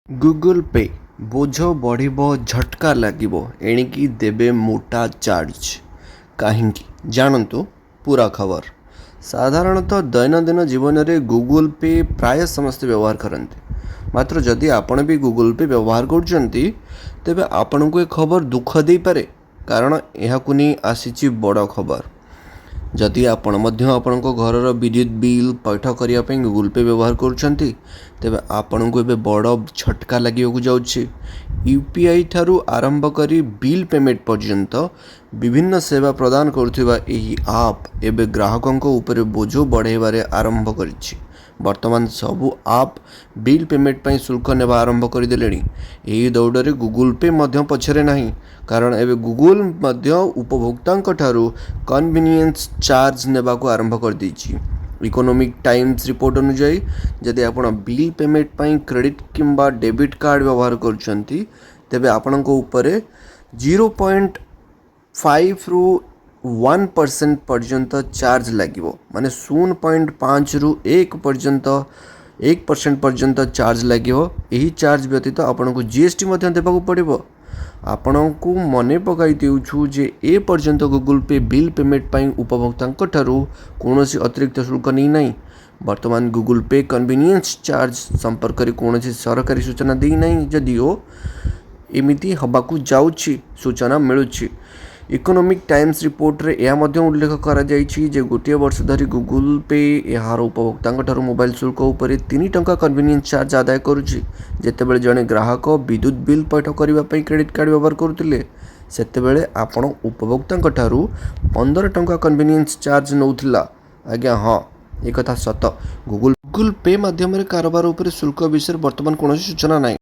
Google pay ବୋଝ ବଢ଼ିବ, ଝଟକା ଲାଗିବ, ଏଣିକି ଦେବେ ମୋଟା ଚାର୍ଜ। କାହିଁକି, ଜାଣନ୍ତୁ ପୁରା ଖବର। ସାଧାରଣତଃ ଦୈନନ୍ଦିନ ଜୀବନରେ ଗୁଗୁଲ୍ ପେ ପ୍ରାୟ ସମସ୍ତେ ବ୍ୟବହାର କରନ୍ତି। ମାତ୍ର ଯଦି ଆପଣ ବି ଗୁଗୁଲ୍ ପେ ବ୍ୟବହାର କରୁଛନ୍ତି, ତେବେ ଆପଣଙ୍କୁ ଏ ଖବର ଦୁଃଖ ଦେଇପାରେ, କାରଣ ଏହାକୁ ନେଇ ଆସିଛି ବଡ଼ ଖବର। ଯଦି ଆପଣ ମଧ୍ୟ ଆପଣଙ୍କ ଘରର ବିଦ୍ୟୁତ ବିଲ୍ ପୈଠ କରିବା ପାଇଁ ଗୁଗୁଲ୍ ପେ ବ୍ୟବହାର କରୁଛନ୍ତି, ତେବେ ଆପଣଙ୍କୁ ଏବେ ବଡ଼ ଝଟକା ଲାଗିବାକୁ ଯାଉଛି। ୟୁପିଆଇ ଠାରୁ ଆରମ୍ଭ କରି ବିଲ୍ ପେମେଣ୍ଟ ପର୍ଯ୍ୟନ୍ତ ବିଭିନ୍ନ ସେବା ପ୍ରଦାନ କରୁଥିବା ଏହି ଆପ୍ ଏବେ ଗ୍ରାହକଙ୍କ ଉପରେ ବୋଝ ବଢ଼ାଇବାରେ ଆରମ୍ଭ କରିଛି। ବର୍ତ୍ତମାନ ସବୁ ଆପ୍ ବିଲ୍ ପେମେଣ୍ଟ ପାଇଁ ଶୁଳ୍କ ନେବା ଆରମ୍ଭ କରିଦେଲେଣି। ଏହି ଦୌଡ଼ରେ ଗୁଗୁଲ୍ ପେ ମଧ୍ୟ ପଛରେ ନାହିଁ, କାରଣ ଏବେ ଗୁଗୁଲ୍ ମଧ୍ୟ ଉପଭୋକ୍ତାଙ୍କଠାରୁ କନଭିନିଏନ୍ସ ଚାର୍ଜ ନେବାକୁ ଆରମ୍ଭ କରିଦେଇଛି। ଇକୋନୋମିକ୍ ଟାଇମ୍ସ ରିପୋର୍ଟ ଅନୁଯାୟୀ, ଯଦି ଆପଣ ବିଲ୍ ପେମେଣ୍ଟ ପାଇଁ କ୍ରେଡ଼ିଟ୍ କିମ୍ବା ଡେବିଟ୍ କାର୍ଡ଼ ବ୍ୟବହାର କରୁଛନ୍ତି, ତେବେ ଆପଣଙ୍କ ଉପରେ 0.5ରୁ 1% ପର୍ଯ୍ୟନ୍ତ ଚାର୍ଜ ଲାଗିବ। ମାନେ 0.5ରୁ 1 ପର୍ଯ୍ୟନ୍ତ, 1% ପର୍ଯ୍ୟନ୍ତ ଚାର୍ଜ ଲାଗିବ। ଏହି ଚାର୍ଜ ବ୍ୟତୀତ ଆପଣଙ୍କୁ ଜିଏସ୍ଟି ମଧ୍ୟ ଦେବାକୁ ପଡ଼ିବ। ଆପଣଙ୍କୁ ମନେ ପକାଇ ଦେଉଛୁ ଯେ ଏ ପର୍ଯ୍ୟନ୍ତ ଗୁଗୁଲ୍ ପେ ବିଲ୍ ପେମେଣ୍ଟ ପାଇଁ ଉପଭୋକ୍ତାଙ୍କ ଠାରୁ କୌଣସି ଅତିରିକ୍ତ ଶୁଳ୍କ ନେଇନାହିଁ। ବର୍ତ୍ତମାନ ଗୁଗୁଲ୍ ପେ କନଭିନିଏନ୍ସ ଚାର୍ଜ ସମ୍ପର୍କରେ କୌଣସି ସରକାରୀ ସୂଚନା ଦେଇନାହିଁ, ଯଦିଓ ଏମିତି ହେବାକୁ ଯାଉଛି ସୂଚନା ମିଳୁଛି। ଇକୋନୋମିକ୍ ଟାଇମ୍ସ ରିପୋର୍ଟରେ ଏହା ମଧ୍ୟ ଉଲ୍ଲେଖ କରାଯାଇଛି ଯେ ଗୋଟିଏ ବର୍ଷ ଧରି ଗୁଗୁଲ୍ ପେ ଏହାର ଉପଭୋକ୍ତାଙ୍କଠାରୁ ମୋବାଇଲ ଶୁଳ୍କ ଉପରେ 3 ଟଙ୍କା କନଭିନିଏନ୍ସ ଚାର୍ଜ ଆଦାୟ କରୁଛି। ଯେତେବେଳେ ଜଣେ ଗ୍ରାହକ ବିଦ୍ୟୁତ ବିଲ୍ ପୈଠ କରିବା ପାଇଁ କ୍ରେଡ଼ିଟ୍ କାର୍ଡ଼ ବ୍ୟବହାର କରୁଥିଲେ, ସେତେବେଳେ ଆପଣ ଉପଭୋକ୍ତାଙ୍କଠାରୁ 15 ଟଙ୍କା କନଭିନିଏନ୍ସ ଚାର୍ଜ ନେଉଥିଲା। ଆଜ୍ଞା ହଁ, ଏକଥା ସତ। ଗୁଗୁଲ୍ ପେ ମାଧ୍ୟମରେ କାରବାର ଉପରେ ଶୁଳ୍କ ବିଷୟରେ ବର୍ତ୍ତମାନ କୌଣସି ସୂଚନା ନାହିଁ।